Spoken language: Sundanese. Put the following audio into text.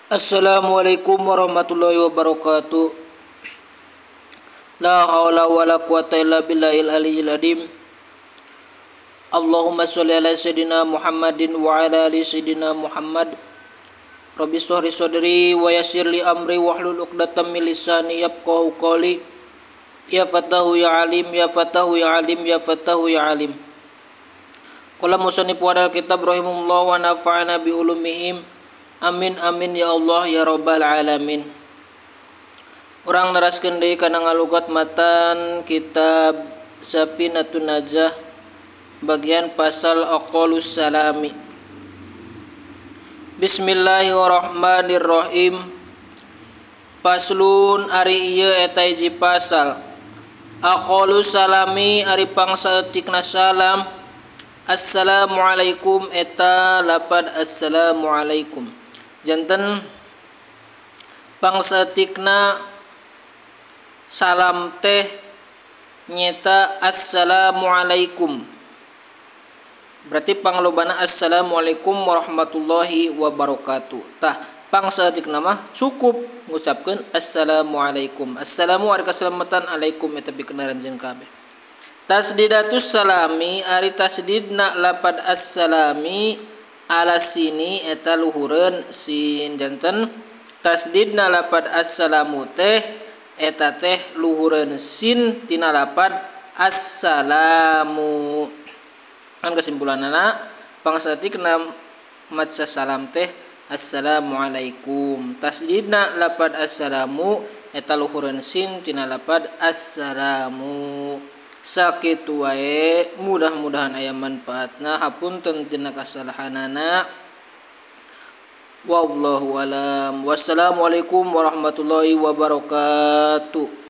Assalamualaikum warahmatullahi wabarakatuh. La haula wala quwata illa billahil aliyyil azim. Allahumma sholli ala sayyidina Muhammadin wa ala ali sayyidina Muhammad. Rabbi shrah li sadri wa yassir li amri wahlul 'uqdatam min lisani yafqahu qawli. Ya Fatahu ya Alim, ya Fatahu ya Alim, ya Fatahu ya Alim. Qala musannif wa kitab rahimahullah wa nafa'ana bi ulumihim. Amin amin ya Allah ya rabbal alamin. Urang neraskeun deui kana ngalugat matan kitab Safinatun Najah bagian pasal Aqalus Salami. Bismillahirrahmanirrahim. Paslun ari ieu eta hiji pasal. Aqalus salami ari pangsaeutikna salam. Assalamualaikum eta lapad assalamualaikum. Janten pangsaeutikna salam teh nyeta assalamualaikum. Berarti panglobana assalamualaikum warahmatullahi wabarakatuh. Tah pangsaeutikna mah cukup ngucapkeun assalamualaikum. Assalamu ari kasalamatan alaikum eta pikeun aranjeun kabeh. Tasdidatus salami ari tasdidna lapad assalami ala sini eta luhureun sin. Janten tasdidna lapad assalamu teh eta teh luhureun sin tina lapad assalamu. Kan kesimpulanana pangsaeutikna maca salam teh assalamualaikum. Tasdidna lapad assalamu eta luhureun sin tina lapad assalamu. Sakitu wae, mudah-mudahan aya manfaatna, hapunten tina kasalahanana. Wallahu alam. Wassalamualaikum warahmatullahi wabarakatuh.